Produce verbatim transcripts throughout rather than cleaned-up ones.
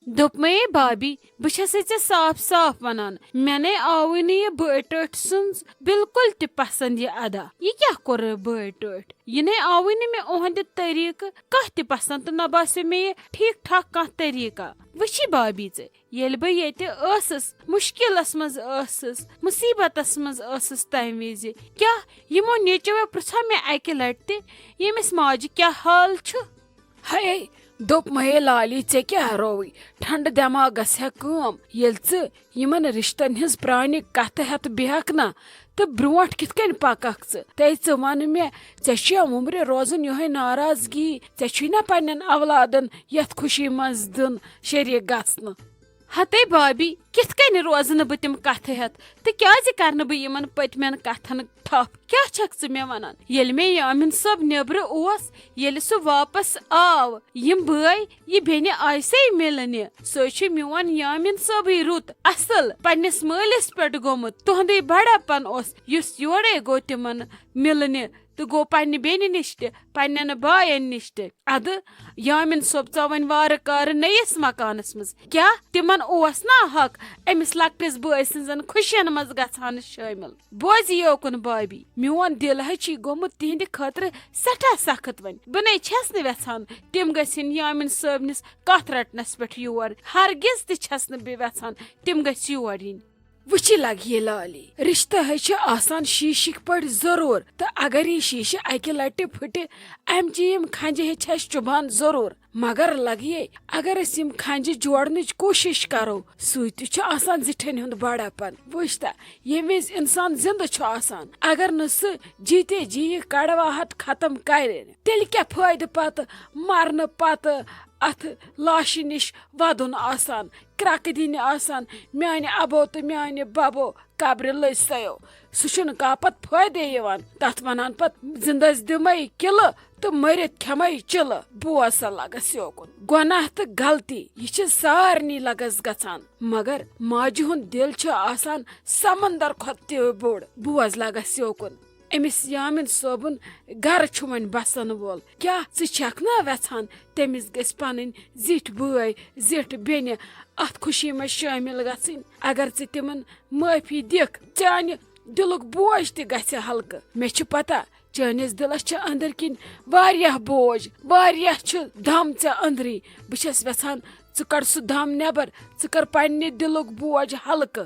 دوٚپمَے بھابی، بہٕ چھَسے ژےٚ صاف صاف وَنان، مےٚ نے آوٕے نہٕ یہِ بٲے ٹٲٹھۍ سٕنٛز بِلکُل تہِ پَسنٛد یہِ ادا۔ یہِ کیٛاہ کوٚر بٲے ٹٲٹھۍ؟ یہِ نے آوٕے نہٕ مےٚ اُہنٛدِ طریٖقہٕ کانٛہہ تہِ پَسنٛد تہٕ نہ باسیٚو مےٚ یہِ ٹھیٖک ٹھاک کانٛہہ طریٖقہ۔ وٕچھی بھابی ژےٚ، ییٚلہِ بہٕ ییٚتہِ ٲسٕس، مُشکِلَس منٛز ٲسٕس، مُصیٖبتَس منٛز ٲسٕس تَمہِ وِزِ، کیٛاہ یِمو نیٚچویو پرٛژھا مےٚ اَکہِ لَٹہِ تہِ، ییٚمِس ماجہِ کیٛاہ حال چھُ؟ ہے، دوٚپمَے لالی، ژےٚ کیٛاہ رووٕے؟ ٹھنڈٕ دٮ۪ماغس ہیٚکھ کٲم۔ ییٚلہِ ژٕ یِمن رِشتن ہٕنٛز پرٛانہِ کتھٕ ہٮ۪تھ بیٚہکھ نا، تہٕ برٛونٛٹھ کِتھ کٔنۍ پککھ ژٕ؟ تَے ژٕ وَن مےٚ، ژےٚ چھُیا وُمرِ روزُن یِہوٚے ناراضگی؟ ژےٚ چھُے نا پننٮ۪ن اولادن یتھ خوشی منٛز دیُن شریٖک گژھنہٕ؟ ہتے بابی، کِتھ کٔنۍ روزٕ نہٕ بہٕ تِم کتھٕ ہٮ۪تھ؟ تہٕ کیازِ کرٕ نہٕ بہٕ یِمن پٔتمٮ۪ن کتھن ٹھپھ؟ کیٛاہ چھکھ ژٕ مےٚ ونان؟ ییٚلہِ مےٚ یامِن صٲب نیبرٕ اوس، ییٚلہِ سُہ واپس آو، یِم بٲے، یہِ بیٚنہِ آیہِ سے مِلنہِ۔ سُے چھُ میون یامِن صٲبٕے رُت اصل پننِس مٲلِس پٮ۪ٹھ گوٚمُت۔ تُہندُے بڑپن اوس، یُس یورے گوٚو تِمن مِلنہِ تہٕ گوٚو پننہِ بیٚنہِ نِش تہِ، پننٮ۪ن باین نِش تہِ۔ ادٕ یامِن صٲب ژاو وۄنۍ وارٕ کارٕ نٔیِس مکانس منٛز۔ کیٛاہ تِمن اوس نا حق أمِس لۄکٹِس بٲے سٕنٛزن خوشین منٛز گژھان شٲمِل؟ بوزِ یوکُن بابی، میون دِل ہے چھی گوٚمُت تِہنٛدِ خٲطرٕ سٮ۪ٹھاہ سخت وۄنۍ۔ بہٕ نے چھَس نہٕ وٮ۪ژھان تِم گٔژھِنۍ یامِن صٲبنِس کتھ رٹنس پٮ۪ٹھ یور۔ ہرگز تہِ چھَس نہٕ بہٕ وٮ۪ژھان تِم گٔژھۍ یور یِنۍ۔ وٕچھِ لگہِ یہِ لالی، رشتہٕ ہے چھِ آسان شیٖشِکۍ پٲٹھۍ ضروٗر، تہٕ اگر یہِ شیٖشہِ اکہِ لٹہِ پھٕٹہِ، امہِ چہِ یِم کھنجہِ ہے چھِ اَسہِ چُبان ضروٗر۔ مگر لگہِ، اگر أسۍ یِم کھنجہِ جوڑنٕچ کوٗشش کرو، سُے تہِ چھُ آسان زِٹھٮ۪ن ہُنٛد بڑپن۔ وٕچھ تا، ییٚمہِ وِزِ انسان زندٕ چھُ آسان، اگر نہٕ سُہ جیٖتے جی یہِ کڑواہٹ ختم کرِ، تیٚلہِ کیٛاہ فٲیدٕ پتہٕ مرنہٕ پتہٕ اتھ لاشہِ نِش ودُن آسان، کرٛکہٕ دِنہِ آسان، میانہِ ابو تہٕ میانہِ ببو قبرِ لٔج سیو۔ سُہ چھُنہٕ کانٛہہ پتہٕ فٲیدے یِوان۔ تتھ ونان پتہٕ زندس دِمے قلعہٕ تہٕ مٔرِتھ کھٮ۪مے چِلہٕ۔ بوز سا لگس یوکُن، گۄناہ تہٕ غلطی یہِ چھِ سارنٕے لگس گژھان، مگر ماجہِ ہُنٛد دِل چھُ آسان سمندر کھۄتہٕ تہِ بوٚڑ۔ بوز لگس یوکُن، أمِس یامِن صٲبُن گرٕ چھُ وۄنۍ بسن وول۔ کیٛاہ ژٕ چھکھ نا وٮ۪ژھان تٔمِس گٔژھۍ پنٕنۍ زِٹھۍ بٲے، زِٹھ بیٚنہِ اتھ خوشی منٛز شٲمِل گژھٕنۍ؟ اگر ژٕ تِمن معٲفی دِکھ، چانہِ دِلُک بوج تہِ گژھِ ہلکہٕ۔ مےٚ چھِ پتہ، چٲنِس دِلس چھِ أنٛدٕرۍ کِنۍ واریاہ بوج، واریاہ چھُ دم ژےٚ أنٛدری۔ بہٕ چھَس وٮ۪ژھان ژٕ کڑ سُہ دم نٮ۪بر، ژٕ کر پننہِ دِلُک بوج ہلکہٕ۔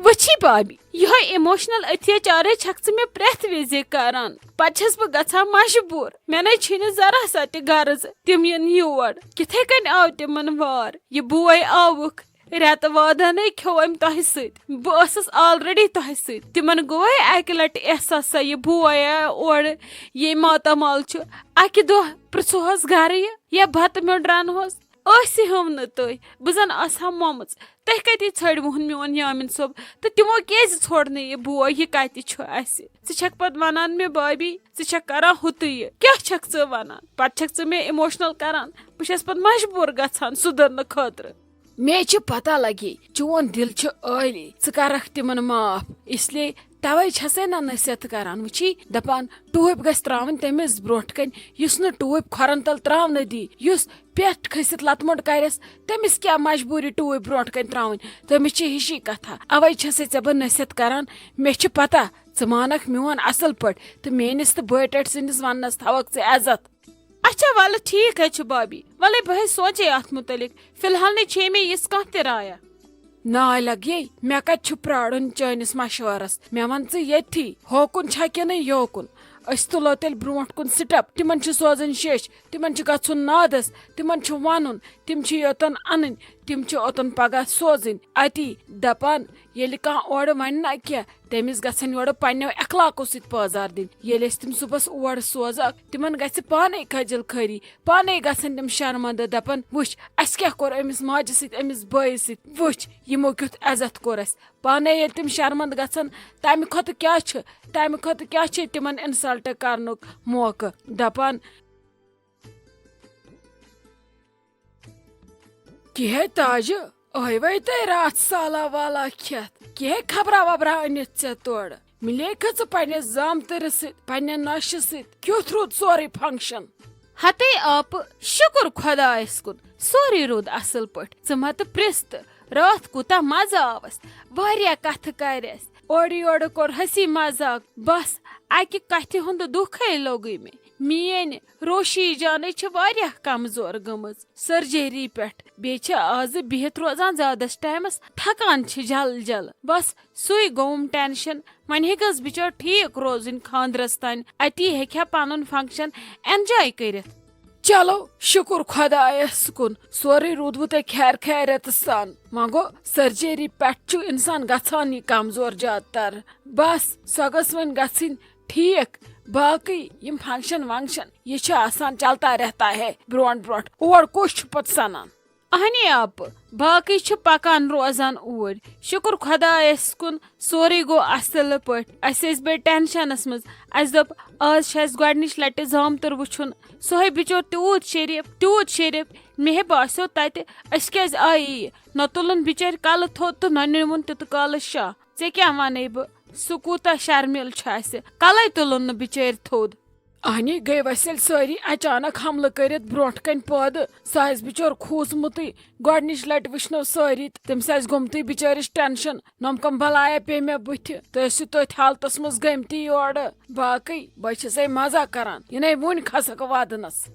وٕچھی بابی، یِہوٚے ایموشنل اتیاچارے چھکھ ژٕ مےٚ پرٛٮ۪تھ وِزِ کران۔ پتہٕ چھَس بہٕ گژھان مجبوٗر۔ مےٚ نے چھِنہٕ ذرا سا تہِ غرض تِم یِن یور۔ کِتھے کٔنۍ آو تِمن وار۔ یہِ بوے آوُکھ۔ رٮ۪تہٕ وادن ہے کھیوٚو أمۍ تۄہہِ سۭتۍ۔ بہٕ ٲسٕس آلریڈی تۄہہِ سۭتۍ۔ تِمن گوٚوے اکہِ لٹہِ احساس سا یہِ بوے آو اورٕ، یہِ ماتامال چھُ۔ اکہِ دۄہ پرژھوہس گرٕ یہِ، یا بتہٕ میوٚنڈ رنہوس۔ ٲسی ہٲو نہٕ تُہۍ، بہٕ زن آسہٕ ہا مۄمٕژ۔ تُہۍ کتی ژھٲنٛڈوُہن میون یامِن صٲب؟ تہٕ تِمو کیازِ ژھوٚڑ نہٕ یہِ بوے؟ یہِ کتہِ چھُ اسہِ؟ ژٕ چھکھ پتہٕ ونان مےٚ، بابی، ژٕ چھکھ کران ہُتُے یہِ۔ کیٛاہ چھکھ ژٕ ونان؟ پتہٕ چھکھ ژٕ مےٚ ایموشنل کران۔ بہٕ چھس پتہٕ مجبوٗر گژھان سُدرنہٕ خٲطرٕ۔ مےٚ چھِ پتہ لگی، چون دل چھُ عٲلی، ژٕ کرکھ تِمن معاف۔ اس لیے توے چھسے نہ نصیحت کران۔ وٕچھی، دپان ٹوٗپۍ گژھِ تراوٕنۍ تٔمِس برونٛٹھ کنہِ، یُس نہٕ ٹوٗپۍ کھۄرن تل تراونہٕ دی، یُس پٮ۪ٹھ کھٔسِتھ لتہٕ موٚنڈ کرٮ۪س، تٔمِس کیٛاہ مجبوٗری ٹوٗپۍ برونٛٹھ کنہِ تراوٕنۍ؟ تٔمِس چھِ ہِشی کتھا۔ اوے چھسے ژےٚ بہٕ نصیحت کران، مےٚ چھِ پتہ ژٕ مانکھ میون اصل پٲٹھۍ، تہٕ میٲنِس تہٕ بٲے ٹٲٹھۍ سٕنٛدِس وننس تھاوکھ ژٕ عزت۔ اچھا، ولہٕ ٹھیک ہے چھُ بابی، ولے بہٕ ہے سونچے اتھ متعلق، فی الحال نے چھے مےٚ یِژھ کانٛہہ تہِ رایا۔ ناے لگیے، مےٚ کتہِ چھُ پرارُن چٲنِس مشورس؟ مےٚ ون ژٕ ییٚتھی، ہوکُن چھا کِنہٕ یوکُن؟ أسۍ تُلو تیٚلہِ برونٛٹھ کُن سٹیپ۔ تِمن چھِ سوزٕنۍ شیٚچھ، تِمن چھُ گژھُن نادس، تِمن چھُ ونُن، تِم چھِ یوتن انٕنۍ، تِم چھِ اوتن پگاہ سوزٕنۍ۔ اتی دپان، ییٚلہِ کانٛہہ اورٕ ونہِ نہ کینٛہہ، تٔمِس گژھن یورٕ پننیو اخلاقو سۭتۍ پٲزار دِنۍ۔ ییٚلہِ أسۍ تِم صُبحس اور سوزکھ، تِمن گژھِ پانے خجل خٲری، پانے گژھن تِم شرمندٕ، دپن، وٕچھ، اسہِ کیٛاہ کوٚر أمِس ماجہِ سۭتۍ، أمِس بٲیِس سۭتۍ، وٕچھ، یِمو کیُتھ عزت کوٚر اسہِ۔ پانے ییٚلہِ تِم شرمندٕ گژھن، تمہِ کھۄتہٕ کیٛاہ چھُ، تمہِ کھۄتہٕ کیٛاہ چھُ تِمن انسلٹ کرنُک موقعہٕ؟ دپان، کیٛاہ تاجہِ، ٲیوَے تۄہہِ راتھ سالا والا کھٮ۪تھ؟ کیٛاہ خبرا وبرا أنِتھ ژےٚ تورٕ؟ مِلے کھٔژٕ پننِس زامتٕرِس سۭتۍ، پننہِ نۄشہِ سۭتۍ؟ کیُتھ روٗد سورُے فنکشن؟ ہتے آپہٕ، شُکُر خۄدایس کُن، سورُے روٗد اصل پٲٹھۍ۔ ژٕ مہ تہٕ پرٛژھ تہٕ، راتھ کوٗتاہ مزٕ آوس، واریاہ کتھٕ کرِ اسہِ، اورٕ یورٕ کوٚر ہسی مزاق۔ بس، اکہِ کتھِ ہُنٛد دُکھے لوٚگُے مےٚ۔ میٲنۍ روشی جانٕے چھِ واریاہ کمزور گٔمٕژ سرجری پٮ۪ٹھ، بیٚیہِ چھِ آزٕ بِہِتھ روزان زیادس ٹایمس، تھکان چھِ جل جل۔ بس، سُے گوٚوُم ٹینشن۔ وۄنۍ ہیٚکس بِچٲر ٹھیٖک روزٕنۍ خانٛدرس تانۍ، اتی ہیٚکہِ ہا پنُن فنکشن انجوے کٔرِتھ۔ چلو، شُکُر خۄدایس کُن، سورُے روٗدوٕ تۄہہِ خیر خیریت سان۔ وۄنۍ گوٚو، سرجری پٮ۪ٹھ چھُ انسان گژھان یہِ کمزور زیادٕ تر۔ بس، سۄ گٔژھ وۄنۍ گژھٕنۍ ٹھیٖک۔ باقٕے یِم فنکشن ونکشن، یہِ چھُ آسان چلتا رہتا ہے برونٛٹھ برونٛٹھ۔ اور کُس چھُ پتہٕ سنان؟ اہنی آپہٕ، باقٕے چھِ پکان روزان اوٗرۍ۔ شُکُر خۄدایس کُن، سورُے گوٚو اصل پٲٹھۍ۔ اسہِ ٲسۍ بٔڑۍ ٹینشنس منٛز۔ اسہِ دوٚپ، آز چھُ اسہِ گۄڈنِچ لٹہِ زامتُر وٕچھُن۔ سُہ ہے بِچور تیوٗت شریٖف، تیوٗت شریٖف۔ مےٚ ہے باسیو تتہِ، أسۍ کیازِ آیی؟ نہ تُلُن بِچٲرۍ کلہٕ تھوٚد تہٕ نہ نیوٗن تیوٗت کالس شاہ۔ ژےٚ کیٛاہ ونے بہٕ؟ سُہ کوٗتاہ شرمیٖل چھُ اسہِ۔ کلے تُلُن نہٕ بِچٲرۍ تھوٚد۔ اہنی گٔے وسیل سٲری اچانک حملہٕ کٔرِتھ برونٛٹھ کنہِ پٲدٕ۔ سُہ آسہِ بِچور کھوٗژمُتٕے۔ گۄڈنِچ لٹہِ وٕچھنو سٲری تہٕ تٔمِس آسہِ گوٚمتُے بِچٲرِس ٹینشن۔ نۄم کم بلایا پیٚیہِ مےٚ بٕتھِ تہٕ أسۍ چھِ تٔتھۍ حالتس منٛز گٔمتی یورٕ۔ باقٕے بہٕ چھسے مزاق کران، یِنَے وُنۍ کھسکھ وادنس۔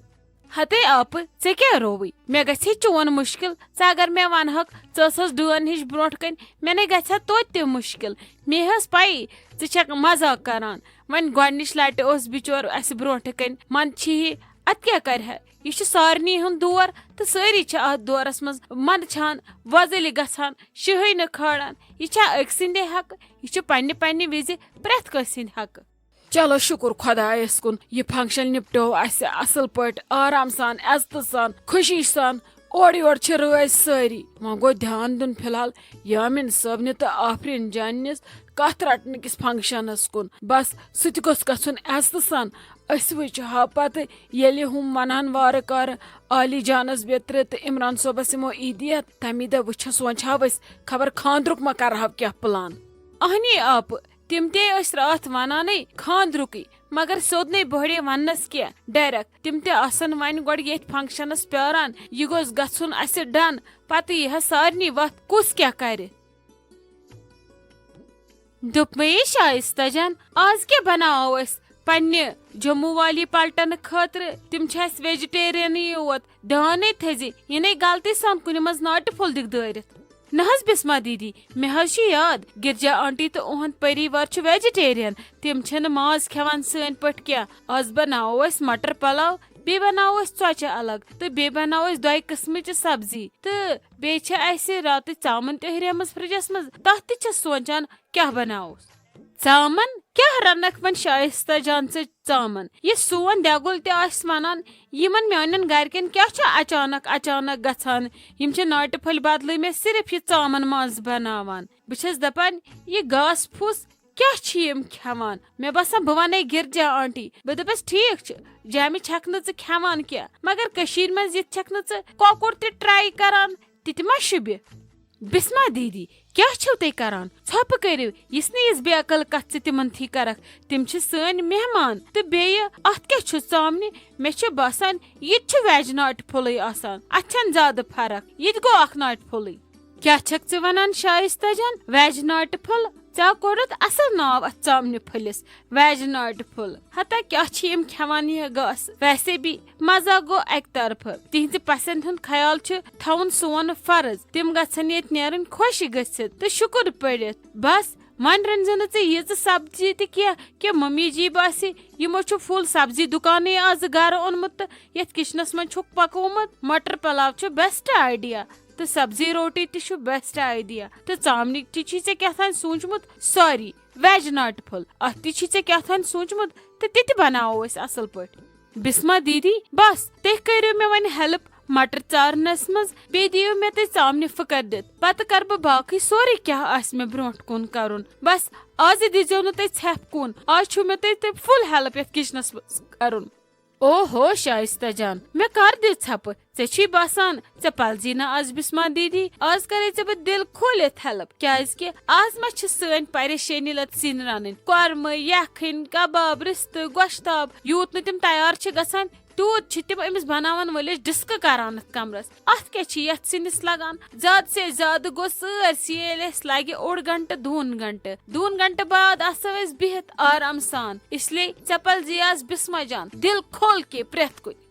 ہتے آپہٕ، ژےٚ کیٛاہ رووٕے؟ مےٚ گژھِ ہے چون مُشکِل۔ ژٕ اگر مےٚ ونہکھ، ژٕ ٲسٕس ڈٲن ہِش برونٛٹھ کنہِ، مےٚ نے گژھِ ہا توتہِ تہِ مُشکِل۔ مےٚ ٲس پَیی ژٕ چھکھ مزاق کران۔ وۄنۍ گۄڈنِچ لٹہِ اوس بِچور اسہِ برونٛٹھ کنہِ، منٛد چھِ یہِ، اتھ کیٛاہ کرِ ہا؟ یہِ چھُ سارنٕے ہُنٛد دور تہٕ سٲری چھِ اتھ دورس منٛز منٛدچھان، وۄزٕلۍ گژھان، شِہٕے نہٕ کھالان۔ یہِ چھا أکۍ سٕنٛدے حقہٕ؟ یہِ چھُ پننہِ پننہِ وِزِ پرٛٮ۪تھ کٲنٛسہِ ہٕنٛدِ حقہٕ۔ چلو، شُکُر خۄدایس کُن، یہِ فنکشن نِپٹو اسہِ اصل پٲٹھۍ، آرام سان، عزتہٕ سان، خوشی سان۔ اورٕ یورٕ چھِ رٲزۍ سٲری۔ وۄنۍ گوٚو دھیان دیُن فی الحال یامین صٲبنہِ تہٕ آفرین جاننِس کتھ رٹنہٕ کِس فنکشنس کُن۔ بس، سُہ تہِ گوٚژھ گژھُن عزتہٕ سان۔ أسۍ وٕچھِ ہا پتہٕ، ییٚلہِ ہُم ونہن وارٕ کارٕ عالی جانس بیترِ تہٕ عمران صٲبس یِمو عیدیت، تمی دۄہ وٕچھو، سونچہو أسۍ، خبر خاندرُک ما کرہو کینٛہہ پلان۔ اہنی آپہٕ، تِم تے ٲسۍ راتھ ونانے خاندرُکٕے، مگر سیوٚد نے بہڑے وننس کینٛہہ ڈایریکٹ۔ تِم تہِ آسن وۄنۍ گۄڈٕ ییٚتھۍ فنکشنس پیاران، یہِ گوٚژھ گژھُن اسہِ ڈن، پتہٕ یی ہا سارنٕے وتھ، کُس کیٛاہ کرِ۔ دوٚپمَے شائستہ جان، آز کیٛاہ بناوو أسۍ پننہِ جموں والی پلٹنہٕ خٲطرٕ؟ تِم چھِ اَسہِ ویجیٹیرینٕے یوت۔ دھیانے تھٲیزِ، یہِ نے غلطی سان کُنہِ منٛز ناٹہِ پھوٚل دِکھ دٲرِتھ۔ نہ حظ بسما دیدی، مےٚ حظ چھُ یاد، گرجا آنٹی تہٕ اُہُنٛد پریوار چھُ ویجیٹیرین۔ تِم چھِنہٕ ماز کھٮ۪وان سٲنۍ پٲٹھۍ کینٛہہ۔ آز بناوو أسۍ مٹر پلاو، بیٚیہِ بناوو أسۍ ژۄچہِ الگ تہٕ بیٚیہِ بناوو أسۍ دۄیہِ قٕسمٕچہِ سبزی۔ تہٕ بیٚیہِ چھِ اَسہِ راتٕچ ژامن تہِ ہُریمٕژ فرجس منٛز، تتھ تہِ چھَس سونچان کیٛاہ بناووس۔ ژامن؟ کیٛاہ رنکھ وۄنۍ شائستہ جان ژٕ ژامن؟ یہِ سون دٮ۪گُل تہِ آسہِ ونان، یِمن میانٮ۪ن گرِکٮ۪ن کیٛاہ چھُ اچانک اچانک گژھان؟ یِم چھِ ناٹہِ پھٔلۍ بدلہٕ مےٚ صرف یہِ ژامن ماز بناوان۔ بہٕ چھَس دپان، یہِ گاسہٕ پھوٚس کیٛاہ چھِ یِم کھٮ۪وان؟ مےٚ باسان، بہٕ ونے گرجا آنٹی، بہٕ دپس، ٹھیٖک چھُ، جامہِ چھکھ نہٕ ژٕ کھٮ۪وان کینٛہہ، مگر کٔشیٖرِ منٛز یِتھ چھکھ نہٕ ژٕ کۄکُر تہِ ٹراے کران، تہِ تہِ ما شوٗبہِ؟ بسما دیدی، کیٛاہ چھِو تُہۍ کران؟ ژھۄپہٕ کٔرِو، یِژھ نہٕ یِژھ بے عقل کتھ ژٕ تِمن تھی کرکھ۔ تِم چھِ سٲنۍ مہمان۔ تہٕ بیٚیہِ، اتھ کیٛاہ چھُ ژامنہِ؟ مےٚ چھُ باسان، یہِ تہِ چھُ ویج ناٹہِ پھوٚلٕے آسان۔ اتھ چھَنہٕ زیادٕ فرق۔ یہِ تہِ گوٚو اکھ ناٹہِ پھوٚلٕے۔ کیٛاہ چھکھ ژٕ ونان، شائستہ جان؟ ویج ناٹہِ پھوٚل؟ ژےٚ کوٚرُتھ اصل ناو اتھ ژامنہِ پھٔلِس، ویج ناٹہِ پھوٚل۔ ہتا کیٛاہ چھِ یِم کھٮ۪وان یہِ گاسہٕ؟ ویسے بھی مزاق گوٚو اکہِ طرفہٕ۔ تِہنٛزِ پسند ہُنٛد خیال چھُ تھاوُن سون فرض۔ تِم گژھن ییٚتہِ نیرٕنۍ خۄش گٔژھِتھ تہٕ شُکُر پٔرِتھ۔ بس، وۄنۍ رٔنۍ زِ نہٕ ژٕ ییٖژٕ سبزی تہِ کینٛہہ، کہِ ممی جی باسہِ، یِمو چھُ فُل سبزی دُکانٕے آزٕ گرٕ اوٚنمُت تہٕ یتھ کچنس منٛز چھُکھ پکومُت۔ مٹر پلاو چھُ بیسٹ آیڈیا۔ تہٕ سبزی روٹی تہِ چھُ بیسٹ آیڈیا۔ تہٕ ژامنہِ تہِ چھُے ژےٚ کیٛاہ تام سوٗنچمُت، سوری، ویج ناٹہِ پھوٚل۔ اتھ تہِ چھُے ژےٚ کیٛاہ تام سوٗنچمُت تہٕ تہِ تہِ بناوو أسۍ اصل پٲٹھۍ۔ بسما دیدی، بس، تُہۍ کٔرِو مےٚ وۄنۍ ہیلپ مٹر ژارنس منٛز، بیٚیہِ دِیِو مےٚ تُہۍ ژامنہِ پھٕکر دِتھ۔ پتہٕ کرٕ بہٕ باقٕے سورُے کیٛاہ آسہِ مےٚ برونٛٹھ کُن کرُن۔ بس، آزٕ دیٖزیو نہٕ تُہۍ ژھٮ۪پھ کُن۔ آز چھُو مےٚ تُہۍ تُہۍ فُل ہیلپ یتھ کچنس منٛز کرُن۔ او ہو، شائستہ جان، مےٚ کر دِ ژھپہٕ؟ ژےٚ چھُے باسان، ژےٚ پلزی نہٕ از بسما دیدی؟ از کرے ژےٚ بہٕ دل کھوٗلِتھ ہیلپ، کیازِ کہِ از ما چھِ سٲنۍ پریشٲنی لد سِنۍ رنٕنۍ۔ کۄرمہٕ، یکھٕنۍ، کباب، رستہٕ، گۄشتاب، یوٗت نہٕ تِم تیار چھِ گژھان، تیوٗت چھِ تِم أمِس بناون وٲلِس ڈسکہٕ کران اتھ کمرس۔ اتھ کیٛاہ چھِ یتھ سِنِس لگان؟ زیادٕ سے زیادٕ گوٚو سٲرسٕے ییٚلہِ اَسہِ لگہِ اوٚڑ گنٹہٕ، دۄن گنٹہٕ، دۄن گنٹہٕ بعد آسو أسۍ بِہِتھ آرام سان۔ اس لیے ژےٚ پزِ یہِ آز بسمہ جان دل کھول کے پرٛٮ۪تھ کُنہِ۔